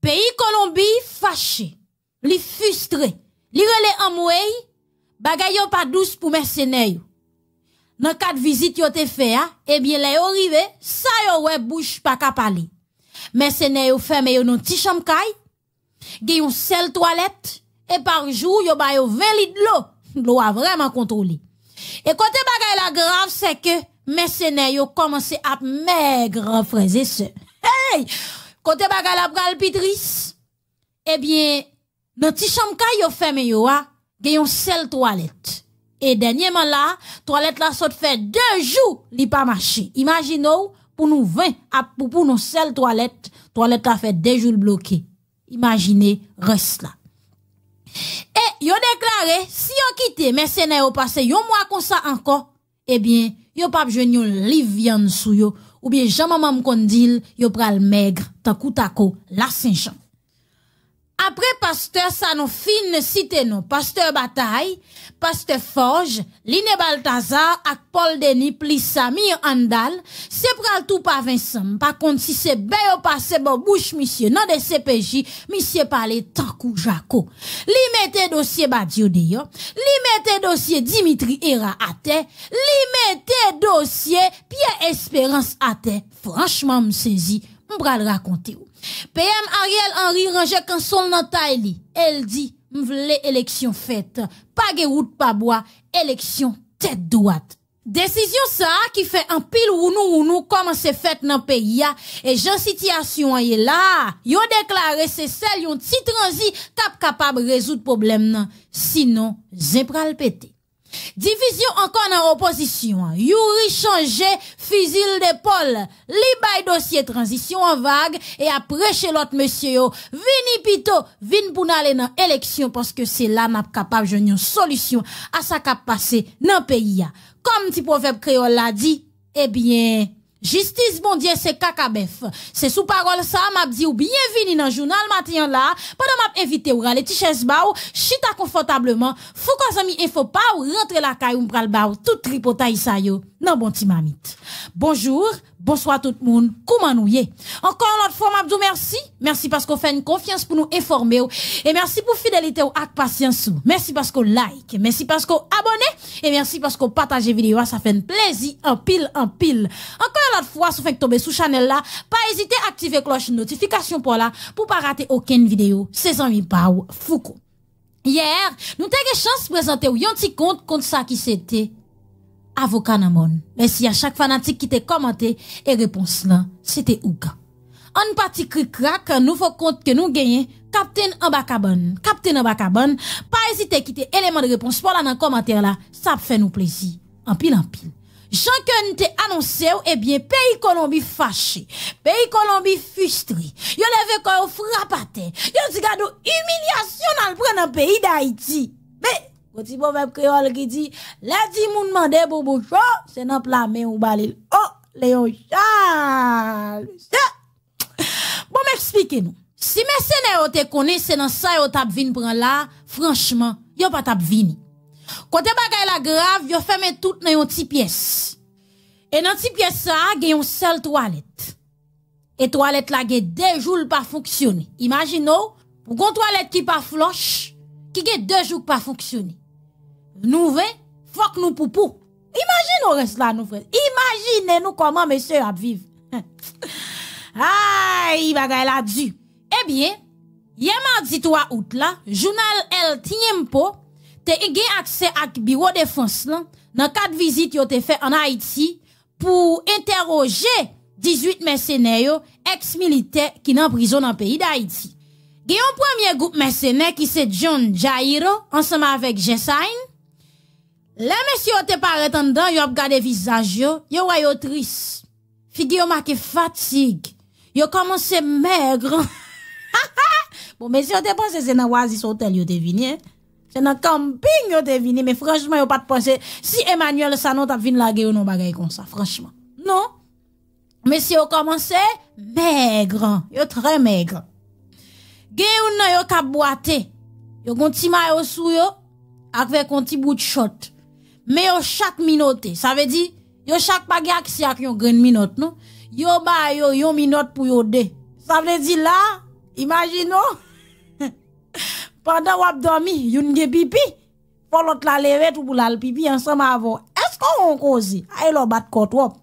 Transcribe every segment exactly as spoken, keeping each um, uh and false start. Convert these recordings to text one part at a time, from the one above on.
Peyi Kolonbi fache, li fistre, li rele anmwey, bagay yo pa dous pou mèsenè yo. Nan kad vizit yo te fè a, ebyen lè yo rive, sa yo wè bouch pa ka pale. Mèsenè yo fèmen yo nan ti chanm kay, gen yon sèl twalèt, e pa jou yo ba yo ven lit dlo. Dlo a vrèman kontwole. E kote bagay la grav, se ke mèsenè yo kòmanse ap mèg, frè e sè. Hey! Kote bagay la pral pi tris, ebyen, nan ti chanm kay yo fèmen yo a, gen yon sèl twalèt. E dènyèman la, twalèt la sot fè de jou li pa mache. Imajine w, pou nou ven ap poupou nan sèl twalèt, twalèt la fè de jou l bloke. Imajine rès la. E yo deklare, si yo kite mèsenè yo pase yon mwa konsa ankò, ebyen, yo p ap jwenn yon liv vyann sou yo, oubyen jan manman m konn di l, yo pral mèg tankou tako Lasenjan. Apre pastè sa nou fin site non, pastè Batay, pastè Fòj, Line Baltazar ak Paul Denis plis Samir Handal, se pral tou pa Vensan. M pa konn si se bè yo pase bò bouch misye nan D C P J, misye pale tankou jako. Li mete dosye Badio deyò, li mete dosye Dimitri Hérard atè, li mete dosye Pierre Espérance atè. Franchman, m sezi, m pral rakonte w. P M Ariel Henry ranje kanson l nan tay li, e l di, m vle eleksyon fèt. Pa gen wout pa bwa, eleksyon tèt dwat. Desizyon sa a ki fè anpil wounou wounou kòmanse fèt nan peyi a, e jan sitiyasyon an ye la a, yo deklare se sèl yon ti tranzi k ap kapab rezoud pwoblèm nan, sinon zen pral pete. Divizyon ankò nan opozisyon an, Youri chanje fizi l depòl, li bay dosye tranzisyon an vag e ap preche lòt mesye yo, vini pito, vin pou n ale nan eleksyon, paske se la n ap kapab jwenn yon solisyon a sa k ap pase nan peyi a. Kòm ti pwovèb kreyòl la di, ebyen, jistis Bondye se kaka bèf. Se sou pawòl sa a m ap di w byenvini nan jounal maten an la a, pandan m ap envite w rale ti chèz ba w, chita konfòtableman, fouko zanmi enfo pa w, rantre lakay ou, m pral ba w tout tripotay sa yo nan bon ti mamit. Bonjou, bonswa tout moun, kouman nou ye? Ankò yon lòt fwa, m ap di w mèsi. Mèsi paske w fè n konfyans pou nou enfòme w. E mèsi pou fidelite w ak pasyans ou. Mèsi paske w like. Mèsi paske w abòne. E mèsi paske w pataje videyo a. Sa fè n plezi anpil, anpil. Ankò yon lòt fwa, si w fenk tonbe sou chanèl la, pa ezite aktive klòch notifikasyon pa w la pou w pa rate okenn videyo. Se zanmi pa w, Fouco. Yè, nou te gen chans prezante w yon ti kont, kont sa ki se te Avoka nan mòn. Mèsi a chak fanatik ki te kòmante e repons lan, se te ougan. Ann pati krik krak, nouvo kont ke nou genyen, Kaptenn Anba Kabann. Kaptenn Anba Kabann, pa ezite kite eleman de repons pa w la nan kòmantè la, sa ap fè nou plezi. Anpil, anpil. Jan ke n te anonse w, ebyen, peyi Kolonbi fache. Peyi Kolonbi fistre. Yo leve kò yo frap atè. Yo di gade yon imilyasyon n al pran nan peyi Dayiti. Men, gon ti pwovèb kreyòl ki di, lè timoun mande boubou cho, se nan pla men ou ba li l. O, Leon Charles! Mesye! Bon, m eksplike nou. Si mèsenè yo te konnen se nan sa yo t ap vin pran la, franchman, yo pa t ap vini. Kote bagay la grav, yo fèmen tout nan yon ti pyès. E nan ti pyès sa a, gen yon sèl twalèt. E twalèt la gen de jou l pa fonksyone. Imajine w, pou gon twalèt ki pa flòch, ki gen de jou k pa fonksyone. Nou ven, fòk nou poupou. Imajine w rès la nou frè. Imajine nou kòman mesye yo ap viv. Ay, bagay la di. Ebyen, yè madi twa out la, jounal El Tiempo te gen aksè ak Biwo Defans lan nan kad vizit yo te fè ann Ayiti pou entèwoje dizuit mèsenè yo, èks militè ki nan prizon nan peyi Dayiti. Gen yon premye gwoup mèsenè ki se John Jairo ansanm avèk Jessain. Lè mesye yo te parèt anndan, yo ap gade vizaj yo, yo wè yo tris. Figi yo make fatig. Yo kòmanse mèg. Bon, mesye yo te panse se nan Oasis Hotel yo te vini, en. Se nan kanping yo te vini, men franchman, yo pa t panse si Emmanuel Sanon t ap vin lage yo nan bagay konsa, franchman. Non. Mesye yo kòmanse mèg. Yo trè mèg. Gen youn nan yo k ap bwate. Yo gon ti mayo sou yo, avèk yon ti bout chòt. Men yo chak minote. Sa vle di, yo chak pa gen aksè ak yon grenn minòt, non. Yo ba yo yon minòt pou yo de. Sa vle di la, Imajine w, pandan w ap dòmi, youn gen pipi, fò lòt la leve tou pou l al pipi ansanm avè w. Èske w wè yon koze? Ay lè w bat kò twòp.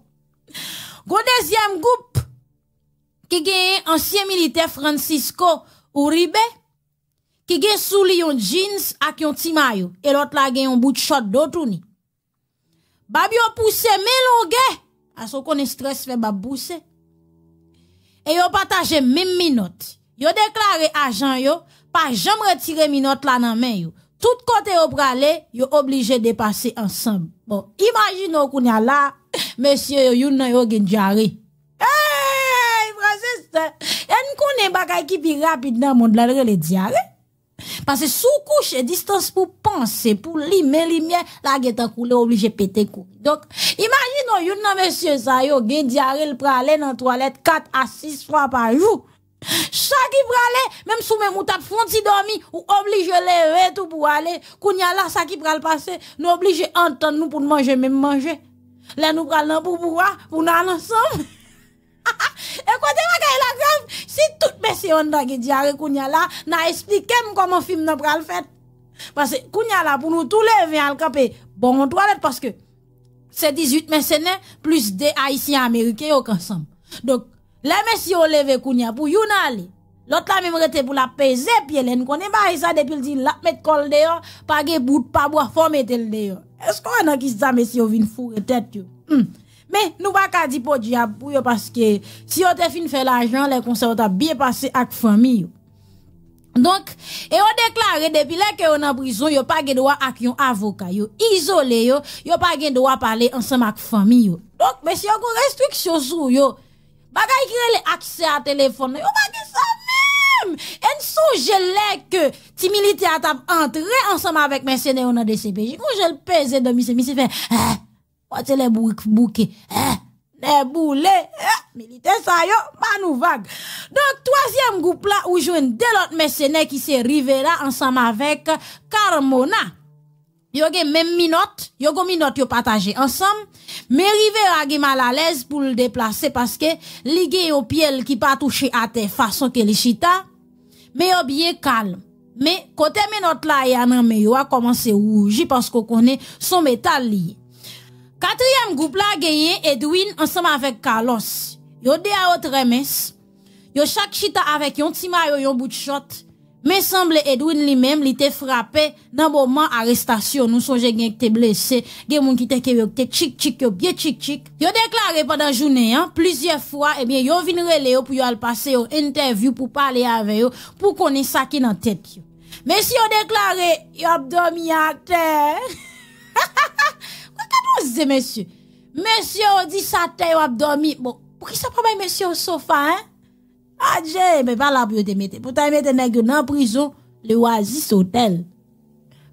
Gon dezyèm gwoup ki genyen ansyen militè Francisco Uribe, ki gen sou li yon jeans ak yon ti mayo, e lòt la gen yon bout chòt do touni. Bab yo pouse men longè, paske w konnen strès fè bab pouse. E yo pataje menm minòt. Yo deklare ajan yo pa janm retire minòt la nan men yo. Tout kote yo prale, yo oblije depase ansanm. Bon, imajine w kounye a la, mesye yo, youn nan yo gen dyare. Hey, frè, sè, e n konnen bagay ki pi rapid nan mond lan, l rele dyare. Paske si w kouche, distans pou panse, pou limen limyè, la gentan koule, oblije pete kouri. Donk, imajine w, youn nan mesye sa yo gen dyare, l prale nan twalèt kat a sis fwa pa jou. Sa ki prale, menm si w menm ou t ap fè yon ti dòmi, ou oblije leve tou pou w ale. Kounye a la, sa ki pral pase, nou oblije antann nou pou n manje menm manje. Lè nou pral nan poupou a, pou n al ansanm. E kote bagay la grav, si tout mesye yo anndan gen dyare kounye a la, n a esplike m kòman fim nan pral fèt. Paske kounye a la, pou nou tou leve al kanpe bò yon twalèt, paske se dizuit mèsenè plis de Ayisyen Ameriken yo k ansanm. Donk, lè mesye yo leve kounye a pou youn ale, lòt la menm rete pou l ap peze pye l. N konnen bagay sa, depi l di l ap met kò l deyò, pa gen bout pa bwa, fò w mete l deyò. Èske w wè nan kisa mesye yo vin foure tèt yo? Hmm. Men, nou pa ka di podyab pou yo, paske si yo te fin fè lajan, lè konsa yo t ap byen pase ak fanmi yo. Donk, e yo deklare depi lè ke yo nan prizon, yo pa gen dwa ak yon avoka. Yo izole yo, yo pa gen dwa pale ansanm ak fanmi yo. Donk, mesye yo gon restriksyon sou yo. Bagay ki rele aksè a telefòn nan, yo pa gen sa menm. E n sonje lè ke ti militè a t ap antre ansanm avèk mèsenè yo nan D C P J. Gon jan l peze dan misye, misye fè, eh, Wè, se lè bourik bouke. Eh, nè boule. Eh, militè sa yo, ba nou vag. Donk, twazyèm gwoup la, ou jwenn de lòt mèsenè ki se Rivera ansanm avèk Carmona. Yo gen menm minòt, yo gon minòt yo pataje ansanm, men Rivera gen malalèz pou l deplase paske li gen yon pye l ki pa touche atè fason ke li chita. Men yo byen kalm. Men kote menòt la ye a nan men yo a kòmanse wouji paske w konnen se yon metal li ye. Katriyèm gwoup la genyen Edwin ansanm avèk Carlos. Yo de a yo trè mens. Yo chak chita avèk yon ti mayo, yon bout chòt. Men sanble Edwin li menm li te frape nan moman arestasyon. Nou sonje gen ki te blese, gen moun ki te kenbe yo ki te tchik tchik yo, byen tchik tchik. Yo deklare pandan jounen an, plizyè fwa, ebyen, yo vin rele yo pou yo al pase yo entèvyou pou pale avè yo, pou konnen sa ki nan tèt yo. Mesye yo deklare y ap dòmi atè. Gade yon ze mesye. Mesye yo di se atè yo ap dòmi. Bon, poukisa pa bay mesye yo sofa, en? Adje, men pa la pou yo te mete. Poutan yo mete nèg yo nan prizon, le Oasis Hotel,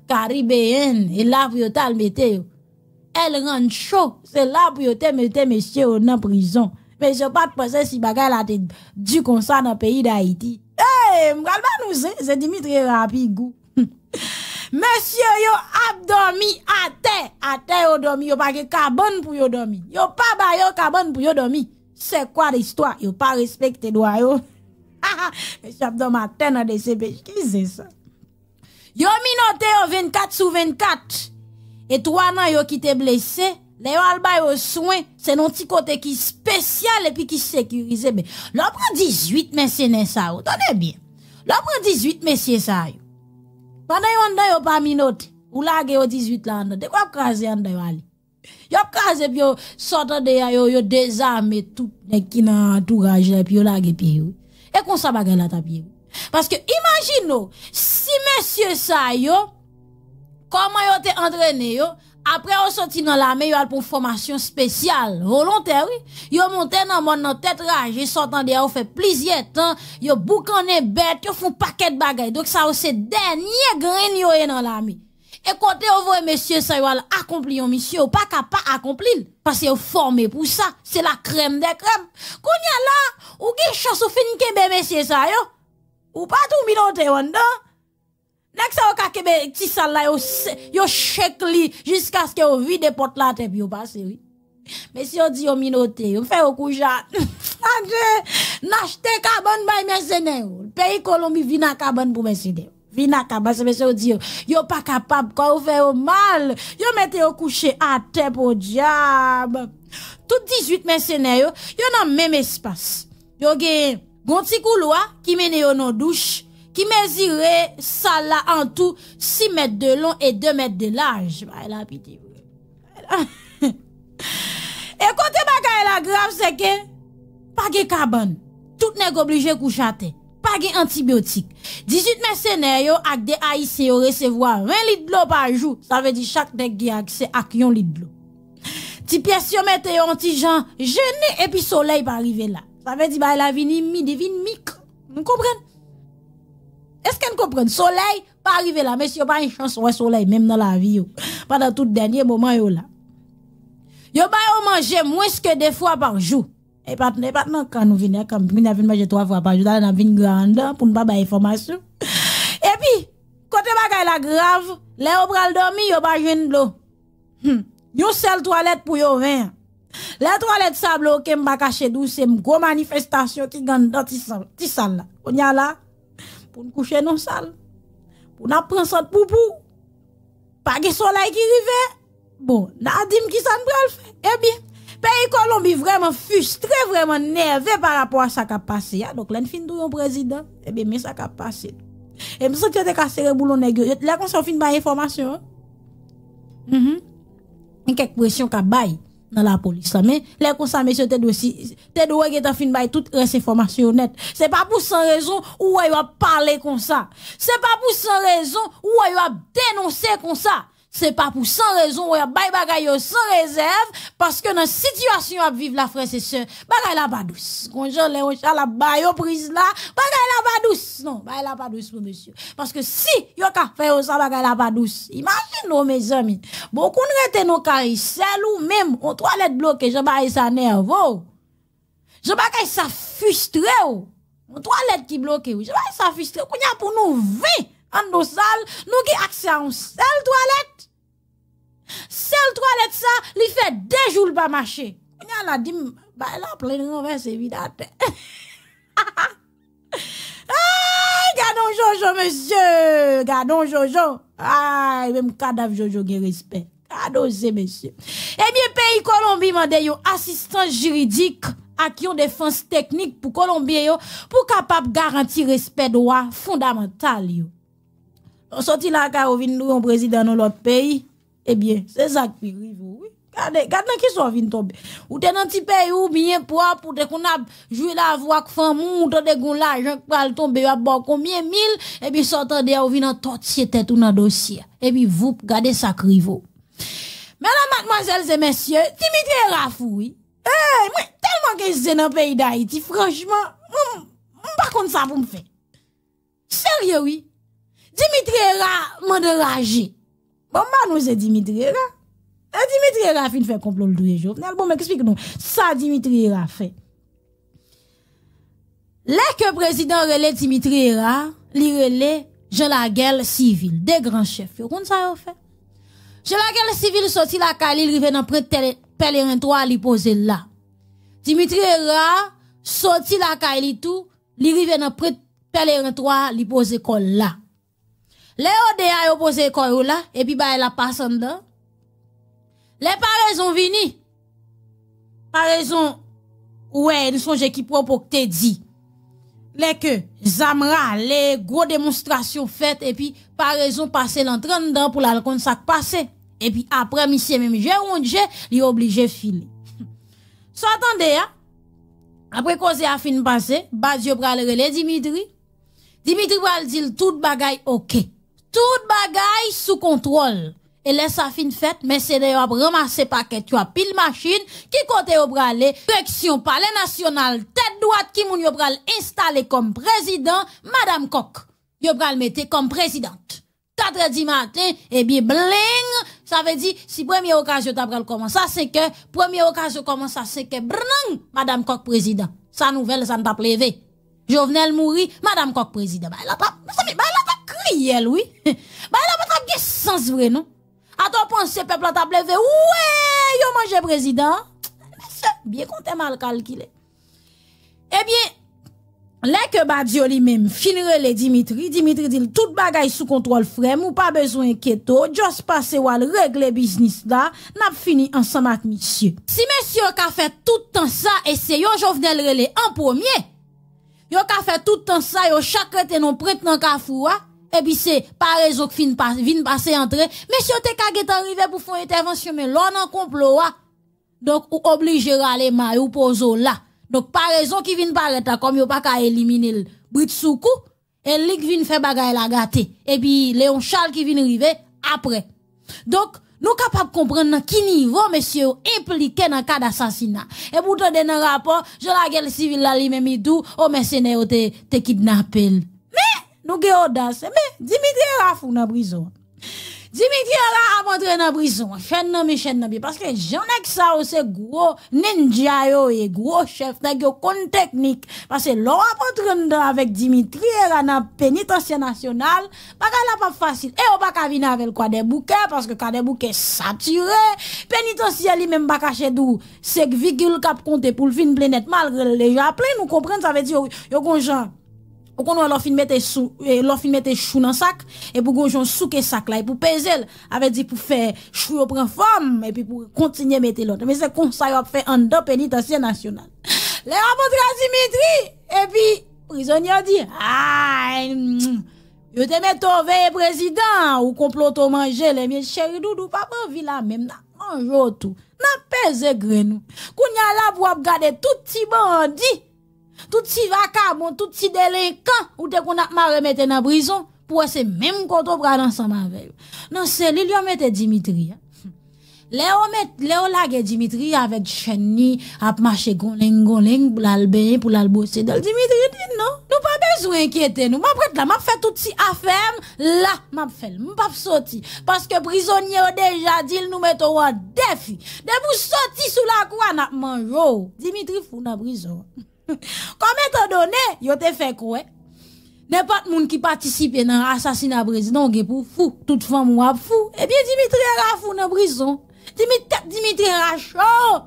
Caribbean, e la pou yo t al mete yo. El Rancho, se la pou yo te mete mesye yo nan prizon. Mesye yo pa t panse si bagay la te di konsa nan peyi Dayiti. Ey, m pral ba nou zen, se Dimitri Rapigou. Mesye yo ap dòmi atè. Atè yo dòmi, yo pa gen kabann pou yo dòmi. Yo pa ba yo kabann pou yo dòmi. Se kwa listwa? Yo pa respekte dwa yo. Mesye ap dòmi atè nan D C P J. Ki zen sa? Yo minote yo vennkat sou vennkat. E twa nan yo ki te blese, lè yo al ba yo swen, se nan yon ti kote ki espesyal epi ki sekirize. Men, lè w pran dizuit mèsenè sa yo, tande byen. Lè w pran dizuit mesye sa yo, pandan yo anndan yo pa minote, ou lage yo dizuit la anndan, de kwa ap kraze anndan yo ale. Y ap kraze pye yo, sa w tande a, yo, yo dezame tout nèg ki nan antouraj la, epi yo lage pye yo. E konsa bagay la t ap ye. Paske imajine w, si mesye sa yo, kòman yo te antrene yo, apre yo soti nan lame, yo al pran fòmasyon espesyal, volontè, wi. Yo monte nan mòn nan tèt raje, sa w tande a, yo fè plizyè tan, yo boukannen bèt, yo fè yon pakèt bagay. Donk sa yo se dènye grenn yo ye nan lame. E kote yo voye mesye sa yo al akonpli yon misyon, yo pa ka pa akonpli l, paske yo fòme pou sa, se la crème de crème. Kounye a la, ou gen chans ou fin kenbe mesye sa yo, ou pa tou minote yo anndan. Nèg sa yo ka kenbe ti sal la, yo se-, yo shake li jiskaske yo vide pòt la atè pou yo pase, wi. Mesye yo di yo minote yo, fè yo koucha. Adje, n achte kabann bay mèsenè yo. Peyi Kolonbi vin a kabann pou mèsenè yo. Vin a kabann, se mesye yo di yo, yo pa kapab, kò yo fè yo mal. Yo mete yo kouche atè, podyab. Tout dizuit mèsenè yo, yo nan menm espas. Yo gen yon ti koulwa ki mennen yo nan douch, ki mezire sal la an tou sis mèt de lon e de mèt de laj. Bay la piti vre. E kote bagay la grav, se ke pa gen kabann. Tout nèg oblije kouche atè. Pa gen antibyotik. Dizuit mèsenè yo ak de Ayisyen yo resevwa ven lit dlo pa jou. Sa vle di chak nèg gen aksè ak yon lit dlo. Ti pyès yo mete yo yon ti jan jene epi solèy pa rive la. Sa vle di bagay la vin imid, li vin mik. Nou konprann? Èske n konprann? Solèy pa rive la. Mesye yo pa gen chans wè solèy menm nan lavi yo. Pandan tout dènye moman yo la. Yo ba yo manje mwens ke de fwa pa jou. E pa, e pa nan kan nou vin, nan kan nou vin manje twa fwa pa jou, talè n ap vin gra anndan pou n pa bay enfòmasyon. Epi, kote bagay la grav, lè yo pral dòmi, yo pa jwenn dlo. Hmm. Yon sèl twalèt pou yo ven an. Lè twalèt sa bloke, m pa kache di w, se m gwo manifestasyon ki gen anndan ti sal, ti sal la. Kounye a la, pou n kouche nan sal, pou n ap pran sant poupou, pa gen solèy ki rive. Bon, n a di m kisa n pral fè. Ebyen, peyi Kolonbi vrèman fristre, vrèman nève pa rapò a sa k ap pase a. Donk, lè n fin touye yon prezidan, ebyen, men sa k ap pase. E m santi yo te ka sere boulon nèg yo. Lè konsa, yo fin bay enfòmasyon an. Mhm. Gen kèk presyon k ap bay nan lapolis la. Men, lè konsa, mesye te dwe si, te dwe gentan fin bay tout rès enfòmasyon yo nèt. Se pa pou san rezon ou wè yo ap pale konsa. Se pa pou san rezon ou wè yo ap denonse konsa. Se pa pou san rezon ou wè y ap bay bagay yo san rezèv, paske nan sitiyasyon y ap viv la, frè e sè, bagay la pa dous. Gon jan lè yon chal ap ba yo priz la, bagay la pa dous. Non, bagay la pa dous pou mesye. Paske si yo ka fè yo sa, bagay la pa dous. Imajine w, mezanmi. Bon, konn rete nan kay sèl ou menm, yon twalèt bloke, jan bagay sa nève w. Jan bagay sa fristre w. Yon twalèt ki bloke w. Jan bagay sa fristre w. Kounye a pou nou ven anndan sal, nou gen aksè a yon sèl twalèt. Sèl twalèt sa, li fè de jou l pa mache. Kounye a la, di m, bay la plen ranvèse vide atè. Ay, gadon Jojo, mesye! Gadon Jojo! Ay, menm kadav Jojo gen respè. Gadon se mesye. Ebyen, peyi Kolonbi mande yon asistans jiridik ak yon defans teknik pou Kolonbyen yo pou kapab garanti respè dwa fondamantal yo. Lè w soti lakay ou vin touye yon prezidan nan lòt peyi, ebyen, se sa k pi rive w, wi. Gade, gad nan kisa w vin tonbe. Ou te nan ti peyi w byen pwòp, ou te konn ap jwi lavi w ak fanmi w, ou tande gon lajan k pral tonbe, y ap ba w konbyen mil, epi sa w tande a, ou vin antòtye tèt ou nan dosye a. Epi voup, gade sa k rive w. Medam, madmwazèl e mesye, Dimitri Herard fou, wi. Ey, mwen tèlman gen zen nan peyi Dayiti, franchman, m, m pa konn sa pou m fè. Serye, wi. Dimitri Herard mande raje. Bon, m ba nou se Dimitri Herard. E Dimitri Herard fin fè konplo l touye Jovenel. Bon, m eksplike nou sa Dimitri Herard fè. Lè ke prezidan rele Dimitri Herard, li rele Jean Laguerre Civil, de gran chèf yo. Konn sa yo fè? Jean Laguerre Civil soti lakay li, li rive nan pwent tèl-, Pèleren twa, li poze l la. Dimitri Herard soti lakay li tou, li rive nan pwent Pèleren twa, li poze kò l la. Lè yo de a yo poze kò yo la, epi bagay la pase anndan. Lè parezon vini, parezon, ou wè, nou sonje ki pwopo k te di. Lè ke zam rale, gwo demonstrasyon fèt, epi parezon pase l antre anndan pou l al konn sa k pase. Epi apre, misye menm je wondje, li oblije file. Sa w tande a, apre koze a fin pase, baz yo pral rele Dimitri. Dimitri pral di l tout bagay oke. Tout bagay sou kontwòl. E lè sa fin fèt, mèsenè yo ap ranmase pakèt yo, ap pile machin, ki kote yo prale? Direksyon Palè Nasyonal, tèt dwat ki moun yo pral enstale kòm prezidan, Madam Kòk. Yo pral mete kòm prezidant. Katrè di maten, ebyen, bling! Sa vle di, si premye okazyon ta pral kòmanse a senkè, premye okazyon kòmanse a senkè, bling! Madam Kòk prezidan. Sa nouvèl, sa n t ap leve. Jovenel mouri, Madam Kòk prezidan. Bagay la t ap, mezanmi, bagay la t ap kriyèl, wi. Bagay la pa t ap gen sans vre, non. Atò w panse pèp la t ap leve, wè, yo manje prezidan an. Byen konte mal kalkile. Ebyen, lè ke Badio li menm fin rele Dimitri, Dimitri di l tout bagay sou kontwòl frè m, ou pa bezwen enkyete w, just pase w al regle biznis la, n ap fini ansanm ak misye. Si mesye yo ka fè tout tan sa e se yo Jovenel rele an premye, yo ka fè tout tan sa, yo chak rete nan pwent nan kafou a, epi se parezon k fin pa, vin pase antre, mesye yo te ka gentan rive pou fè yon entèvansyon, men lè w nan konplo a, donk ou oblije rale may ou poze w la. Donk parezon ki vin parèt la, kòm yo pa ka elimine l britsoukou, e li k vin fè bagay la gate. Epi Leon Charles ki vin rive apre. Donk, nou kapab konprann nan ki nivo mesye yo enplike nan kad asasina. Epi w tande nan rapò, jan lagè sivil la li menm li di w, o mèsenè yo te, te kidnape l. Men, nou gen odas. Men, Dimitri Herard fou nan prizon. Dimitri Herard ap antre nan prizon. Chèn nan men, chèn nan pye. Paske jan nèg sa yo se gwo nindja yo ye, gwo chèf, nèg yo konn teknik. Paske lè w ap antre anndan avèk Dimitri Herard nan penitansye nasyonal, bagay la p ap fasil. E yo pa ka vin avè l Kwadèboukè, paske Kwadèboukè satire. Penitansye li menm pa kache di w, se vigil k ap konte pou l fin plen nèt, malgre l deja plen, nou konprann, sa vle di yo, yo gon jan. Ou konn wè lè w fin mete sou, e, lè w fin mete chou nan sak, epi w gon jan w souke sak la, epi w peze l, avè di pou fè chou yo pran fòm, epi pou kontinye mete lòt. Men se konsa yo ap fè anndan penitansye nasyonal. Lè y ap antre a Dimitri, epi prizonye yo di, ay, mm, yo te mete w veye prezidan, ou konplote w manje l, ebyen cheri doudou, pa p anvi la menm, n ap manje w tou. N ap peze grenn ou. Kounye a la pou w ap gade tout ti bandi, tout ti vakabon, tout ti delenkan ou te konn ap mare mete nan prizon, pou wè se menm kote w pral ansanm avè yo. Nan selil yo mete Dimitri a. Lè yo met, lè yo lage Dimitri avèk chèn li, ap mache gonleng gonleng pou l al benyen, pou l al bwose dan l, Dimitri di non, nou pa bezwen enkyete nou. M ap ret la, m ap fè tout ti afè m la, m ap fè l. M p ap soti. Paske prizonye yo deja di l nou mete w an defi. Depi w soti sou lakou a, n ap manje w. Dimitri fou nan prizon an. Kòm etandone, yo te fè kwè nenpòt moun ki patisipe nan asasina prezidan, w gen pou fou, tout fanmi w ap fou. Ebyen, Dimitri Herard fou nan prizon. Dimi-, tèt Dimitri Herard cho.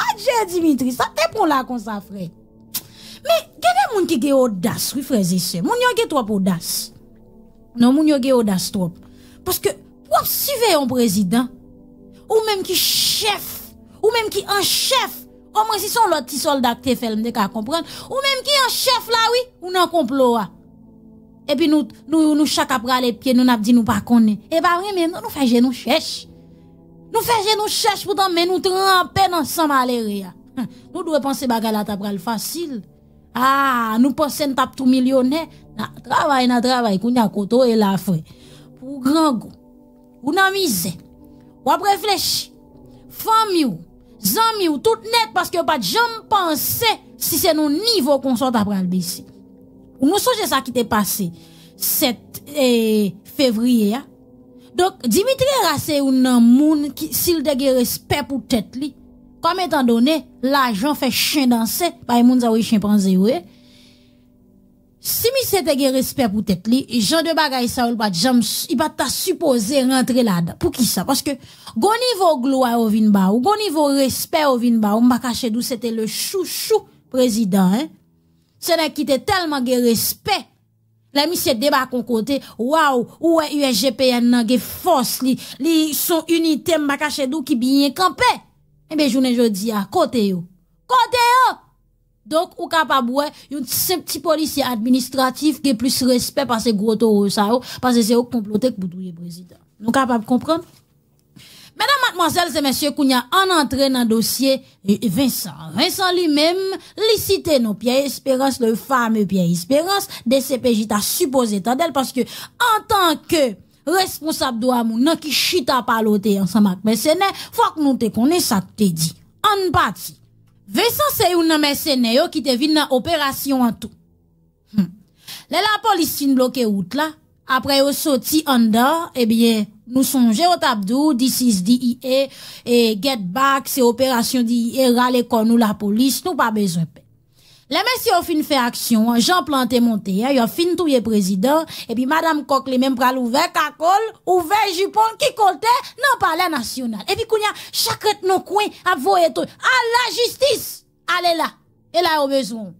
Adje Dimitri, sa k te pran w la konsa, frè? Men, gen de moun ki gen odas, wi, frè e sè. Moun yo gen twòp odas. Non, moun yo gen odas twòp. Paske, pou w ap siveye yon prezidan, ou menm ki chèf, ou menm ki an chèf, omwen si se yon lòt ti sòlda k te fè l, m te ka konprann. Ou menm ki an chèf la, wi, ou nan konplo a. Epi nou, nou, nou chak ap rale pye nou, n ap di nou pa konnen. E pa vre menm, non, nou fè je nou chèch. Nou fè je nou chèch, poutan men nou tranpe nan san malere a. Hum, nou dwe panse bagay la ta pral fasil. Ah, nou panse n t ap tou milyonè. N a travay, n a travay, kounye a kote w ye la, frè? Pou w grangou, ou nan mizè, w ap reflechi. Fanmi w, zanmi w, tout nèt, paske yo pa t janm panse si se nan nivo konsa w ta pral bese. Nou sonje sa ki te pase sèt, eh, fevriye a? Donk, Dimitri Herard se youn nan moun ki, si l te gen respè pou tèt li, kòm etandone lajan fè chen danse, bay moun sa yo chen panze yo ye. Si misye te gen respè pou tèt li, jan de bagay sa yo, li pa t janm, li pa t ta sipoze rantre ladan. Poukisa? Paske gon nivo glwa yo vin ba ou, gon nivo respè yo vin ba ou, m pa kache di w se te le chouchou prezidan, en. Se nèg ki te tèlman gen respè. Lè misye debake yon kote, waw, ou wè U S G P N nan gen fòs li, li se yon inite, m pa kache di w, ki byen kanpe. Enben, jounen jodi a, kote yo? Kote yo? Donk, ou kapab wè, yon senp ti polisye administratif gen plis respè pase gwo towo sa yo, pase se yo k konplote k pou touye prezidan. Nou kapab konprann? Medam, madmwazèl, se mesye, kounye a, ann antre nan dosye, e, Vincent. Vincent li menm, li site non Pierre Espérance, le fameux Pierre Espérance, D C P J ta sipoze tande l, paske antanke responsab dwa moun nan ki chita palote ansanm ak mèsenè, fòk nou te konnen sa k te di. Ann pati. Vincent se youn nan mèsenè yo ki te vin nan operasyon an tou. Hmm. Lè lapolis fin bloke wout la, apre yo soti anndan, ebyen, nou sonje yo t ap di w, this is D E A, e get back, se operasyon D E A, rale kò nou lapolis, nou pa bezwen pè. Lè mesye yo fin fè aksyon an, jan plan te monte a, yo fin touye prezidan, epi madanm Kòk li menm pral ouvè kako l, ouvè jipon l, ki kote? Nan Palè Nasyonal. Epi kounye a, chak ret nan kwen, ap voye to. Al lajistis! Ale la! E la yo bezwen w.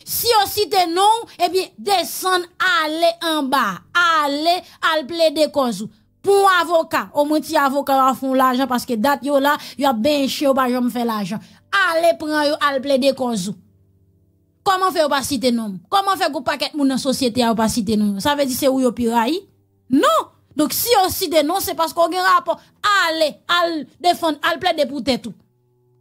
Si yo site non w, ebyen, desann, ale anba, ale, al plede kòz ou. Pou yon avoka, omwen ti avoka yo ap fè w lajan paske dat yo la, yo ap benyen chen, yo pa janm fè lajan. Ale pran yo, al plede kòz ou. Kòman fè yo pa site non m? Kòman fè gon pakèt moun nan sosyete a yo pa site non yo? Sa vle di se ou yo pi rayi? Non! Donk si yo site non, se paske w gen rapò. Ale, al defann, al plede pou tèt ou.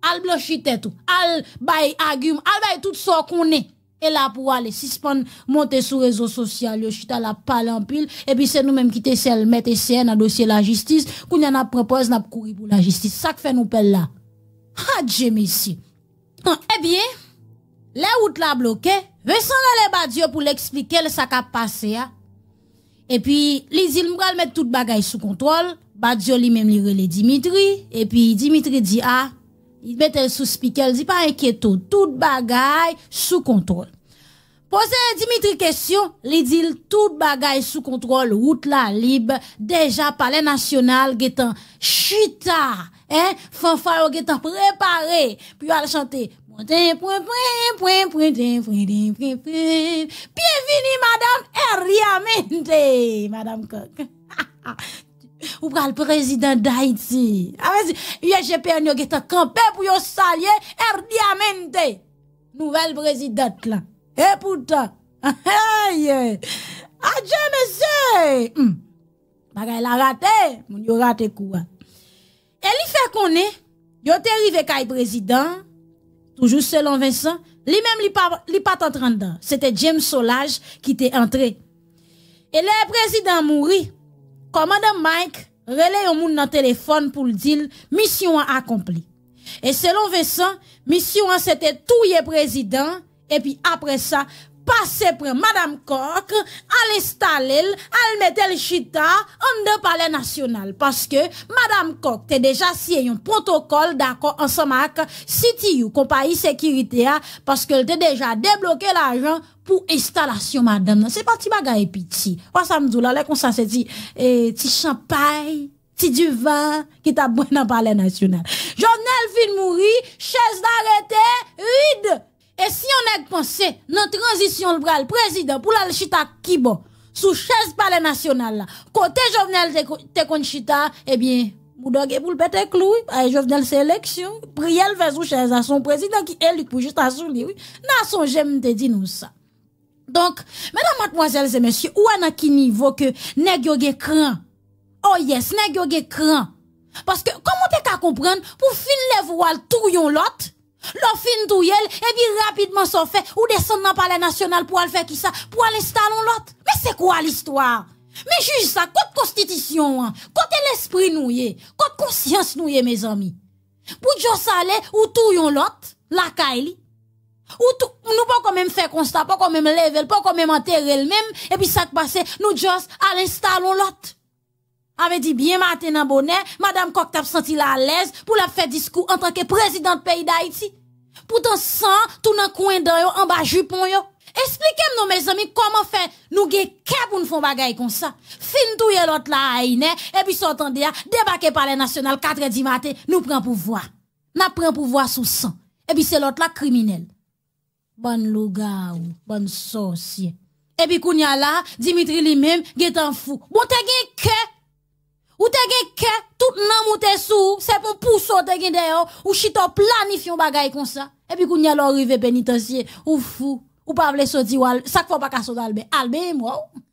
Al blanchi tèt ou. Al bay agiman, al bay tout sa w konnen. E la pou w ale, sispann monte sou rezo sosyal yo, chita la ap pale anpil, epi se nou menm ki te sèl mèt e sèyè nan dosye lajistis, kounye a n ap pran pòz, n ap kouri pou lajistis. Sa k fè nou pè l la? Adje mesye! An, ebyen, lè wout la bloke, Vincent rele Badio pou l eksplike l sa k ap pase a. Epi, li di l, "M pral met tout bagay sou kontwòl." Badio li menm li rele Dimitri, epi Dimitri di, a, li mete l sou spikè, l di, "Pa enkyete w, tout bagay sou kontwòl." Poze Dimitri kesyon, li di l, "Tout bagay sou kontwòl, wout la lib, deja Palè Nasyonal gentan chita, en, fanfa yo gentan prepare pou yo al chante. Pwen, pwen, pwen, pwen, pwen, pwen, pwen, pwen, pwen, pwen. Byenvini, madanm Herliamente, madanm Kòk." Ou pral prezidan Dayiti. A vle di, U S G P N yo gentan kanpe pou yo salye Herliamente, nouvèl prezidant lan. E poutan, adje mesye! Hmm. Bagay la rate, moun yo rate kou a. E li fè konnen, yo te rive kay prezidan an, toujou selon Vincent, li menm li pa, li pa t antre anndan. Se te James Solages ki te antre. E lè prezidan an mouri, kòmandan Mike rele yon moun nan telefòn pou l di l misyon an akonpli. E selon Vincent, misyon an se te touye prezidan an, epi apre sa, pase pran madanm Kòk, al enstale l, al mete l chita anndan Palè Nasyonal, paske madanm Kòk te deja siyen yon pwotokòl dakò ansanm ak C T U, konpayi sekirite a, paske l te deja debloke lajan pou enstalasyon madanm nan. Se pa ti bagay piti. Wè sa m di w la, lè konsa se ti, e, ti chanpay, ti divan ki t ap bwè nan Palè Nasyonal. Jovenel fin mouri, chèz la rete vid. E si yon nèg panse nan tranzisyon l pral prezidan pou l al chita kibò sou chèz Palè Nasyonal la, kote Jovenel te, ko- te konn chita, ebyen, Boudòg e pou l pete klou, wi. Ay, Jovenel se eleksyon. Priyè l fè sou chèz la, se yon prezidan ki eli k pou chita sou li, wi. N a sonje m te di nou sa. Donk, medam, madmwazèl e mesye, ou wè nan ki nivo ke nèg yo gen kran. Oh yes, nèg yo gen kran. Paske, kòman w te ka konprann pou w fin leve w al touye yon lòt, lè w fin touye l, epi rapidman sa w fè, ou desann nan Palè Nasyonal pou w al fè kisa? Pou w al enstale yon lòt. Men se kwa listwa? Men jij sa, kot konstitisyon an? Kote lespri nou ye? Kot konsyans nou ye, mezanmi? Pou Djòs ale, ou touye yon lòt lakay li. Ou tou, nou poko menm fè konsa, poko menm leve l, poko menm antere l menm, epi sa k pase, nou just al enstale yon lòt. Sa vle di byen maten nan bonè, madanm Kòk t ap santi l alèz pou l ap fè diskou antanke prezidant peyi Dayiti. Poutan san tou nan kwen dan yo, anba jipon yo. Esplike m non, mezanmi, kòman fè nou gen kè pou n fè yon bagay konsa? Fin touye lòt la a inè, epi sa w tande a, debake Palè Nasyonal katrè di maten, nou pran pouvwa. N ap pran pouvwa sou san. Epi se lòt la k kriminèl. Bann lougawou, bann sòsye. Epi kounye a la, Dimitri li menm gentan fou. Bon, te gen kè. Ou te gen kè, tout nanm ou te sou ou, se pou pousa w te gen dèyè w, ou chita w planifye yon bagay konsa. Epi kounye a la w rive penitansye, ou fou, ou pa vle soti, w al, sa k fè w pa ka sot al benyen? Al benyen mò w.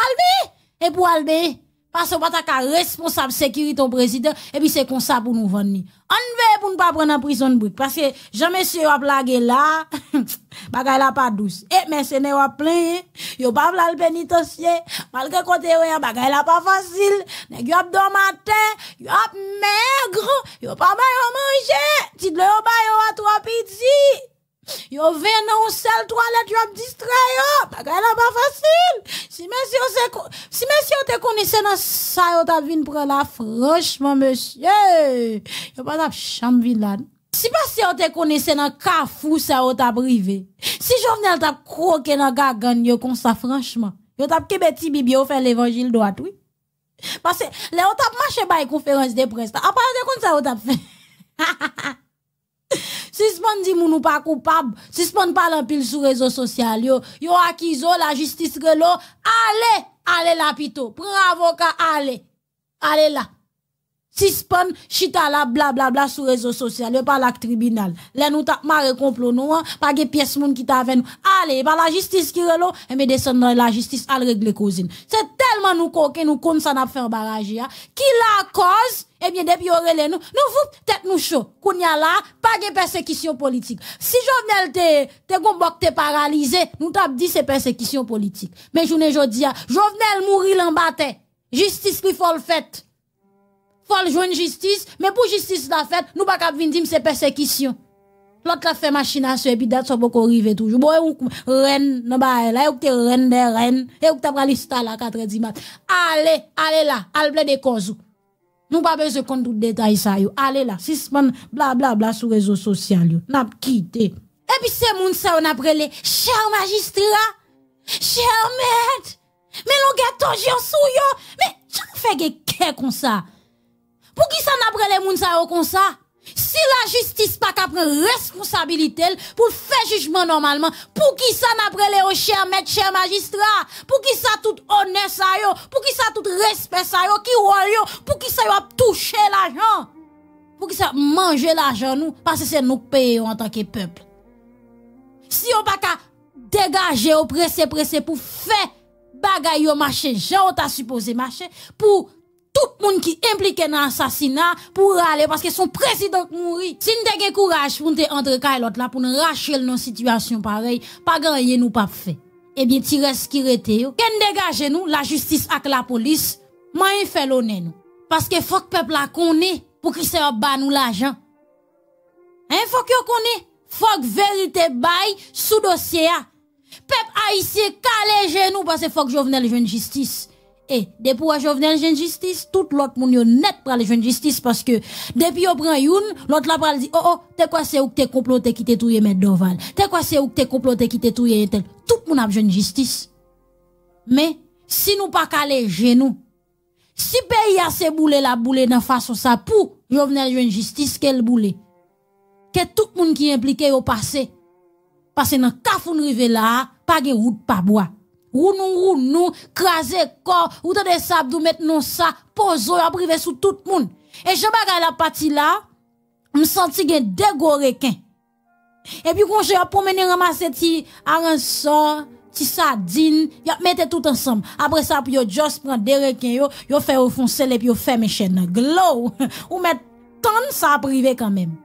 Al benyen! Epi w al benyen. Paske w pa ta ka responsab sekirite yon prezidan, epi se konsa pou nou vann li. Ann veye pou n pa pran nan prizon brik, paske jan mesye yo ap lage la, bagay la pa dous. E mèsenè yo ap plenyen, yo pa vle al penitansye, malgre kote yo ye a, bagay la pa fasil. Nèg yo ap dòmi atè, yo ap mèg, yo pa ba yo manje, ti dlo yo ba yo a twò piti. Yo venn nan yon sèl twalèt, yo ap distrè yo. Bagay la pa fasil. Si mesye yo se ko- si mesye yo te konnen se nan sa yo t ap vin pran la, franchman, mesye, yo pa t ap janm vin la. Si pastè yo te konnen se nan kafou sa yo t ap rive, si Jovenel t ap kwoke nan gagann yo konsa, franchman, yo t ap kenbe ti bib yo fè levanjil dwat, wi. Paske lè yo t ap mache bay konferans de près la, apa yo te konn sa yo t ap fè? Sispann di moun ou pa koupab, sispann pale anpil sou rezo sosyal yo. Yo akize w, lajistis rele w, ale, ale la pito, pran avoka, ale, ale la. Sispann chita la blablabla sou rezo sosyal yo, pale ak tribinal. Lè nou t ap mare konplo nou an, pa gen pyès moun ki t avè nou. Ale, e pa lajistis ki rele w, enben desann nan lajistis, al regle koze n. Se tèlman nou koken, nou konn sa n ap fè anba raje a, ki lakòz, ebyen depi yo rele nou, nou voup, tèt nou cho. Kounye a la, pa gen pèsekisyon politik. Si Jovenel te, te gon bò k te paralize, nou t ap di se pèsekisyon politik. Men jounen jodi a, Jovenel mouri l anba tè. Jistis li fò l fèt. Fò l jwenn jistis, men pou jistis la fèt, nou pa kab vin di m se pèsekisyon. Lòt la fè machinasyon epi dat sa poko rive toujou. Bon, e ou k-, rèn nan bagay la, e ou k te rèn dè rèn, e ou k t ap pral enstale a katrè di mat. Ale, ale la, al plede kòz ou. Nou pa bezwen konn tout detay sa yo. Ale la, sispann blablabla sou rezo sosyal yo. N ap kite. Epi se moun sa yo n ap rele chè majistra, chè mèt. Men longè tòj yo sou yo. Men jan fè gen kè konsa? Poukisa n ap rele moun sa yo konsa? Si lajistis pa ka pran responsabilite l pou l fè jijman nòmalman, poukisa n ap rele yo chè mèt, chè majistra? Poukisa tout onè sa yo? Poukisa tout respè sa yo? Ki wòl yo? Poukisa yo ap touche lajan? Poukisa y ap manje lajan nou? Paske se nou k peye yo antanke pèp. Si yo pa ka degaje yo prese prese pou fè bagay yo mache jan yo ta sipoze mache, pou tout moun ki enplike nan asasina pou rale, paske se yon prezidan k mouri. Si n te gen kouraj pou n te antre kay lòt la, pou n rache l nan sitiyasyon parèy, pa gen anyen nou p ap fè. Ebyen, ti rès ki rete yo, ke n degaje nou, lajistis ak lapolis, manyen fè lonè nou. Paske fòk pèp la konnen poukisa y ap ba nou lajan. Hein, fòk yo konnen, fòk verite bay sou dosye a. Pèp ayisyen kale je nou paske fòk Jovenel jwenn jistis. E depi w wè Jovenel jwenn jistis, tout lòt moun yo nèt pral jwenn jistis paske depi yo pran youn, lòt la pral di, o, o, te kwè se ou k te konplote ki te touye mèt Dorval. Te kwè se ou k te konplote ki te touye entèl. Tout moun ap jwenn jistis. Men, si nou pa kale je nou, si peyi a se boule l ap boule nan fason sa pou Jovenel jwenn jistis, ke l boule. Ke tout moun ki enplike yo pase. Paske nan kafou n rive la a, pa gen wout pa bwa. Wounou, wounou, kraze kò, ou tande sa ap di w met non sa, poze w, y ap rive sou tout moun. E jan bagay la pati la, m santi gen de gwo reken. Epi konsa, y ap pwomennen ranmase ti aransò, ti sadin, y ap mete tout ansanm. Apre sa, pou yo just pran de reken yo, yo fè yo fonse l epi yo fèmen chèn nan. Glow! Ou mèt tann sa ap rive kanmenm.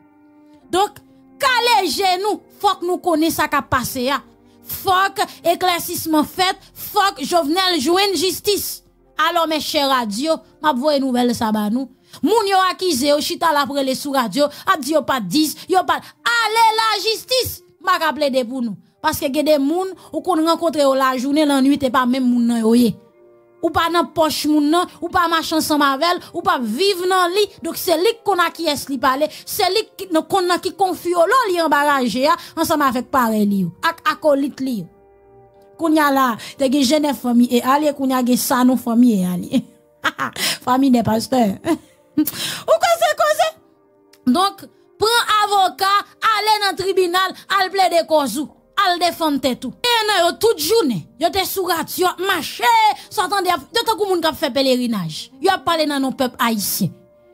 Donk, kale je nou, fòk nou konnen sa k ap pase a. Fòk eklèsisman fèt, fòk Jovenel jwenn jistis. Alò, men chè radyo, m ap voye nouvèl sa ba nou. Moun yo akize yo chita l ap rele sou radyo, ap di yo pa t dis, yo pa t. Ale lajistis! M pa ka plede pou nou. Paske gen de moun, ou konn rankontre yo lajounen, lannwit, e pa menm moun nan yo ye. Ou pa nan pòch moun nan, ou pa mache ansanm avè l, ou pa viv nan li. Donk, se li k konn a kiyès li pale, se li k konn nan ki konfyolo li anba raje a, ansanm avèk parèy li yo, ak akolit li yo. Kounye a la, te gen Jenèf fanmi e alye, kounye a gen Sanon fanmi e alye. Fanmi de pastè. Ou koze, koze. Donk, pran avoka, ale nan tribinal, al plede kòz ou, al defann tèt ou. Gen nan yo tout jounen, yo te sou radyo, ap mache, sa w tande, ap, yo tankou moun k ap fè pelerinaj. Yo ap pale nan non pèp ayisyen.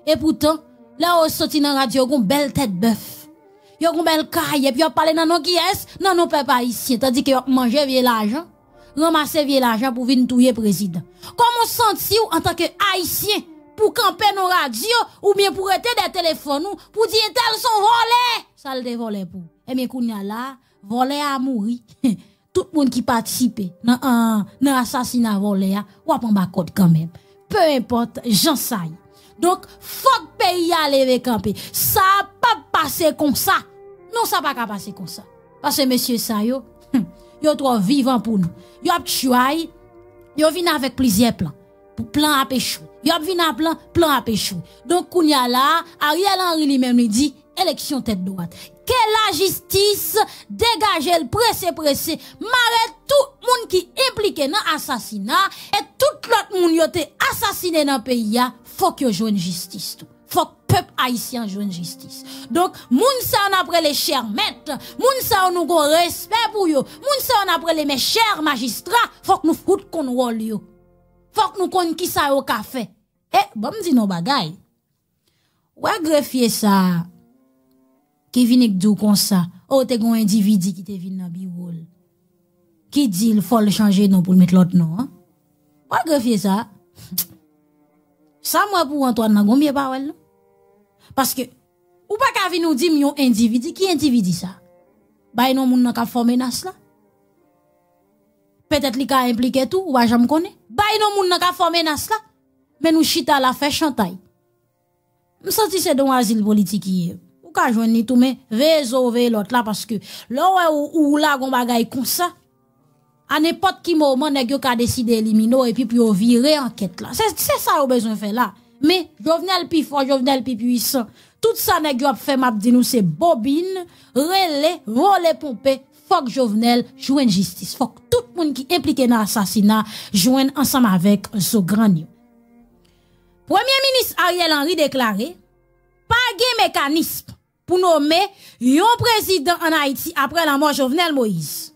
Epoutan, lè yo soti nan radyo, yo gon bèl tèt bèf. Yo gon bèl kay, epi yo ap pale nan non kiyès? Nan non pèp ayisyen, tandike yo ap manje vye lajan, ranmase vye lajan pou vin touye prezidan. Kòman w santi w antanke ayisyen pou kanpe nan radyo oubyen pou rete dèyè telefòn ou pou di entèl se yon vòlè? Sa l te vòlè pou? Ebyen, kounye a la, vòlè a mouri. Tout moun ki patisipe nan, an, nan asasina vòlè a, w ap anba kòd kanmenm. Pe enpòt jan sa ye. Donk, fòk peyi a leve kanpe. Sa p ap pase konsa. Non, sa pa ka pase konsa. Paske mesye sa yo, hmm, yo twò vivan pou nou. Yo ap tchway, yo vin avèk plizyè plan. Pou plan ap echwe. Yo ap vin a plan, plan ap echwe. Donk, kounye a la, Ariel Henry li menm li di, eleksyon tèt dwat. Ke lajistis degaje l prese prese, mare tout moun ki enplike nan asasina e tout lòt moun yo te asasine nan peyi a, fòk yo jwenn jistis tou. Fòk pèp ayisyen an jwenn jistis. Donk, moun sa yo n ap rele chè mèt, moun sa yo nou gon respè pou yo, moun sa yo n ap rele mè chè majistra, fòk nou fout konn wòl yo. Fòk nou konn kisa yo ka fè. E, ban m di nou yon bagay. Wè grefye sa a ki vin k di w konsa, o, te gen yon endividi ki te vin nan biwo l, ki di l fò l chanje non pou l met lòt non an. Wè grefye sa a. Sa m wè pou Antoine nan gon byen pawòl non. Paske, ou pa ka vin ou di m yon endividi, ki endividi sa? Bay non moun nan k ap fè w menas la. Petèt li ka enplike tou, ou pa janm konnen. Bay non moun nan k ap fè w menas la. Men nou chita la fè chantay. M santi se de yon azil politik li ye. Ou ka jwenn li tou, men veye zo w veye lòt la, paske lè w wè ou, ou lage yon bagay konsa, a nenpòt ki moman, nèg yo ka deside elimine w epi pou yo vire ankèt la. Se, se sa yo bezwen fè la. Men, Jovenel pi fò, Jovenel pi pwisan. Tout sa nèg yo ap fè, m ap di nou, se bobin, rele, vole, ponpe, fòk Jovenel jwenn jistis. Fòk tout moun ki enplike nan asasina jwenn ansanm avèk zo grann yo. Premye minis Ariel Henry deklare, pa gen mekanis pou nonmen yon prezidan ann Ayiti apre lanmò Jovenel Moïse.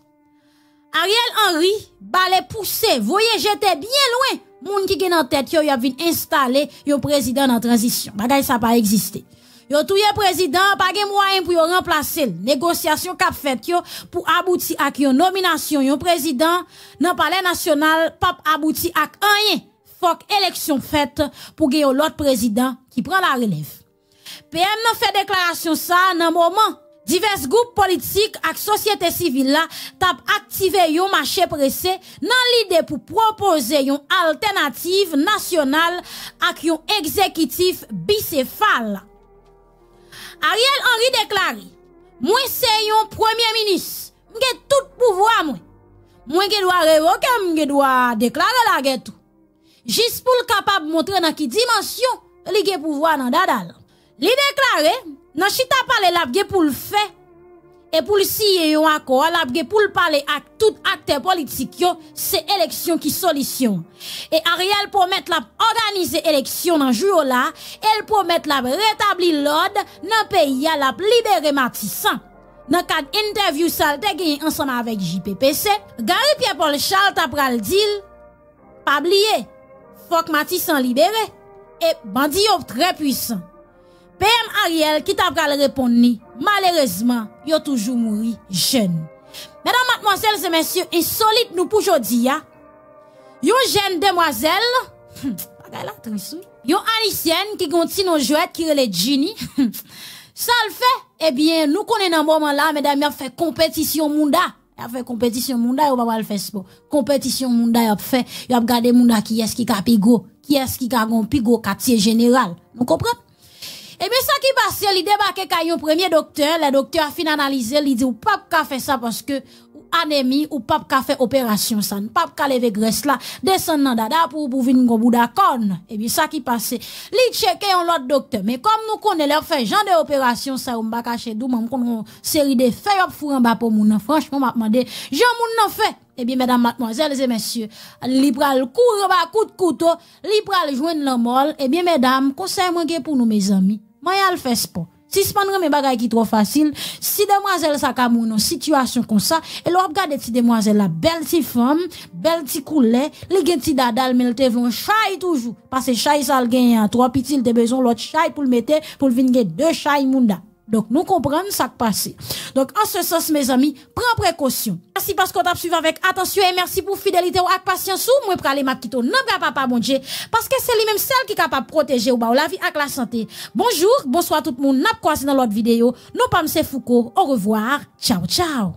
Ariel Henry bale pouse, voye jete byen lwen moun ki gen nan tèt yo y ap vin enstale yon prezidan nan tranzisyon. Bagay sa pa egziste. Yo touye prezidan an, pa gen mwayen pou yo ranplase l. Negosyasyon k ap fèt yo pou abouti ak yon nominasyon yon prezidan nan Palè Nasyonal p ap abouti ak anyen. Fòk eleksyon fèt pou gen yon lòt prezidan ki pran larelèv. P M nan fè deklarasyon sa a nan moman divès gwoup politik ak sosyete sivil la t ap aktive yon mache prese nan lide pou pwopoze yon altènativ nasyonal ak yon egzekitif bisefal. Ariel Henry deklare, mwen se yon premye minis, m gen tout pouvwa mwen. Mwen gen dwa revoke m, m gen dwa deklare lagè tou. Jis pou l kapab montre nan ki dimansyon li gen pouvwa nan dada l. Li deklare, nan chita pale l ap gen pou l fè e pou l siyen yon akò a, l ap gen pou l pale ak tout aktè politik yo, se eleksyon ki solisyon. E Ariel pwomèt l ap òganize eleksyon nan jou yo la, e l pwomèt l ap retabli lòd nan peyi a, l ap libere Matisan. Nan kad entèvyou sa l te genyen ansanm avèk J P P C, Gary Pierre Paul Charles ta pral di l, pa bliye, fòk Matisan libere, e bandi yo trè pwisan. P M Ariel ki ta pral reponn li, malerezman, yo toujou mouri jèn. Medam, madmwazèl e mesye, ensolit nou pou jodi a. Yon jèn demwazèl, hmm, bagay la tris wi. Yon ayisyèn ki gen yon ti non jwèt ki rele Djini. Sa l fè? Ebyen, nou konnen nan moman la, medam, y ap fè konpetisyon mouda. Y ap fè konpetisyon mouda, yo pa pral fè spò. Konpetisyon mouda y ap fè, y ap gade mouda kiyès ki ka pi gwo, kiyès ki ka gon pi gwo katye jeneral. Nou konprann? Ebyen, sa ki pase, li debake kay yon premye doktè, lè doktè a fin analize, li di, ou p ap ka fè sa paske ou anemi, ou p ap ka fè operasyon sa. N p ap ka leve grès la, desann nan dada pou ou pou vin gon bouda kòn. Ebyen, sa ki pase, li tcheke yon lòt doktè. Men kòm nou konnen lè y ap fè jan de operasyon sa yo, m pa kache di w, m konn yon seri de fè y ap foure anba po moun nan. Franchman, m ap mande, jan moun nan fè? Ebyen, medam, madmwazèl e mesye, li pral kouri anba kout kouto, li pral jwenn lanmò l. Ebyen, medam, konsèy mwen gen pou nou, mezanmi, manyen al fè spò. Sispann renmen bagay ki twò fasil. Si demwazèl sa ka mouri nan sitiyasyon konsa, e lè w ap gade ti demwazèl la, bèl ti fanm, bèl ti koulè, li gen ti dada l, men l te vle yon chay toujou. Paske chay sa l genyen an twò piti, l te bezwen yon lòt chay pou l mete, pou l vin gen de chay mouda. Donk, nou konprann sa k pase. Donk, an se sans, mezanmi, pran prekosyon. Mèsi paske w t ap swiv avèk atansyon e mèsi pou fidelite w ak pasyans ou. Mwen prale, m ap kite w nan bra Papa Bondye, paske se li menm sèl ki kapab pwoteje w, ba w lavi ak lasante. Bonjou, bonswa tout moun, n ap kwaze nan lòt videyo. Non pa m se Fouco. Orevwa, tchaw, tchaw.